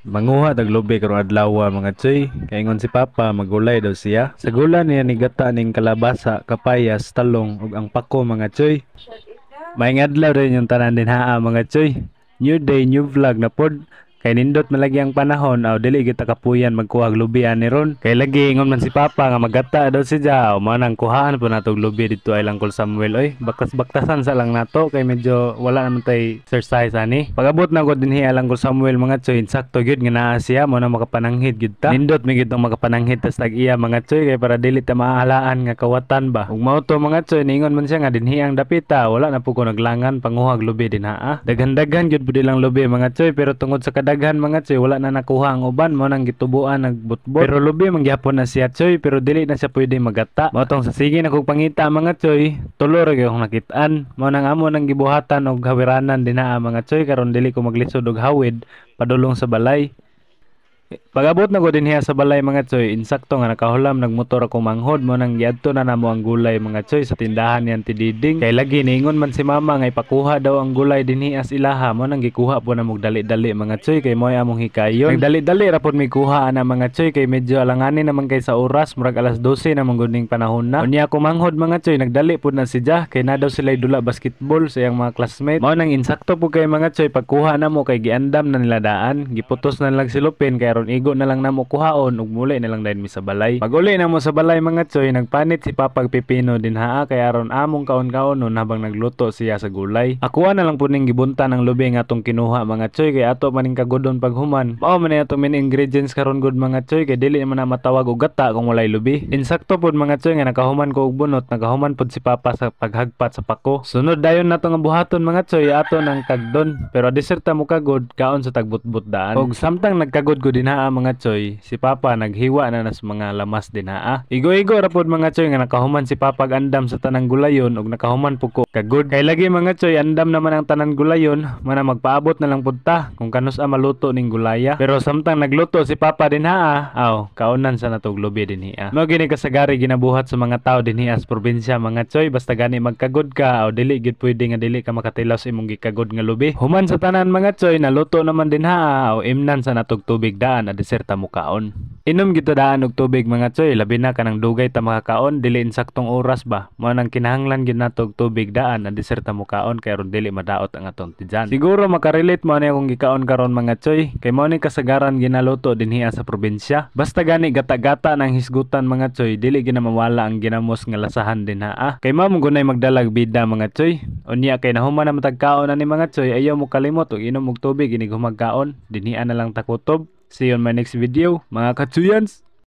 Manguha tag lubi karong adlaw, mga tsoy. Kay ingon si Papa, magulay daw siya. Sa gula niya ni gata ning kalabasa, kapayas, talong ug ang pako, mga tsoy. Maayong adlaw din yung tanan din haa, mga tsoy. New day, new vlog na pod. Kay nindot malagi ang panahon, aw dili kita kapuyan magkuha og lubi ani ron. Kay lagi ingon man si Papa nga magata daw siya, aw mao nang kuhaan po nato og lubi dito ay lang Uncle Samuel oy. Baktas-baktasan sa lang nato kay medyo wala naman tay exercise ani. Pag-abot na ko dinhi alang Uncle Samuel, mga tsoy, insakto gyud nga naa siya mo na makapananghid gyud ta. Nindot mi gyud tong makapananghid tas tag iya, mga tsoy, kay para dili ta maahalaan nga kawatan ba. Ug mao to, mga tsoy, niingon man siya nga dinhi ang dapita, wala na po ko naglangan panguhag lubi dinha. Daghan-daghan gyud pud ilang lubi, mga tsoy, pero tungod sa kadaghan, mga tsoy, wala na nakuha ang uban, mao nang gitubuan nagbutbot. Pero lubi man gihapon na siya, tsoy, pero dili na siya pwede magata. Mao tong sa sige na kog pangita, mga tsoy, tulo ra gyud akong nakit-an. Mao nang amo nang gibuhatan og hawiranan dinha, mga tsoy, karon dili ko maglisod og hawid padulong sa balay. Pag-abot na ko dinhi sa balay, mga tsoy, insakto nga nakahulam nagmotor ako manghod, mo nang giadto na namo ang gulay, mga tsoy, sa tindahan ni Auntie Diding. Kay lagi niingon man si Mama nga ipakuha daw ang gulay dinhi as ilaha, mo nang gikuha po na dali-dali, mga tsoy, kay mo'y among hikayon. Nagdali-dali ra pod mi kuha ana, mga tsoy, kay medyo alanganin naman kay sa oras, murag alas 12 na man gud ning panahon na. Unya ako manghod, mga tsoy, nagdali pod na si Jah kay na daw sila dula basketball sa iyang mga classmate. Mao nang insakto po kay, mga tsoy, pagkuha na mo kay giandam na nila daan, giputos na lang silupin kay aron igo na lang namo kuhaon ug muli na lang dayon mi sa balay. Pag uli na mo sa balay, mga tsoy, nagpanit si Papag pipino din haa kay aron among kaon-kaonon habang nagluto siya sa gulay. Akuha na lang po ning gibunta ng lubi nga atong kinuha, mga tsoy, kay ato maning kagodon paghuman. Mao man ato main ingredients karon gud, mga tsoy, kay dili man na matawag og gata kung walay lubi. Insakto pod, mga tsoy, nga nakahuman ko og bunot, nakahuman pod si Papa sa paghagpat sa pako. Sunod dayon nato nga buhaton, mga tsoy, ato nang kagdon. Pero deserta mo kagod, kaon sa tagbutbut daan. Og samtang nagkagod ko dinha, mga tsoy, si Papa naghiwa na nas mga lamas dinha. Igo-igo ra pod, mga tsoy, nga nakahuman si Papa andam sa tanang gulayon ug nakahuman pud ko kagod. Kay lagi, mga tsoy, andam naman ang tanan gulayon, mana magpaabot na lang pud ta kung kanus-a maluto ning gulaya. Pero samtang nagluto si Papa dinha, aw kaunan sa natog lubi dinhi. Mao gini kasagari ginabuhat sa mga tao dinhi sa probinsya, mga tsoy, basta gani magkagod ka, aw dili gyud pwede nga dili ka makatilaw sa imong gikagod nga lubi. Human sa tanan, mga tsoy, naluto naman dinha, aw imnan sa natog tubig daan a deserta mo kaon. Inom gito daan og tubig, mga tsoy, labi na kanang dugay ta makakaon, dili insaktong oras ba. Mao nang kinahanglan gyud nato og tubig daan a deserta mo kaon kay aron dili madaot ang atong tiyan. Siguro makarelate mo ani akong gikaon karon, mga tsoy, kay mao ni kasagaran ginaluto dinhi sa probinsya. Basta gani gata-gata nang hisgutan, mga tsoy, dili gyud na mawala ang ginamos nga lasahan dinha. Kay mao mo gunay magdalag bida, mga tsoy. Unya kay nahuman na matagkaon ani, mga tsoy, ayaw mo kalimot og inom og tubig inig humagkaon. Dinhi na lang takutob. See you on my next video, mga katsuyans!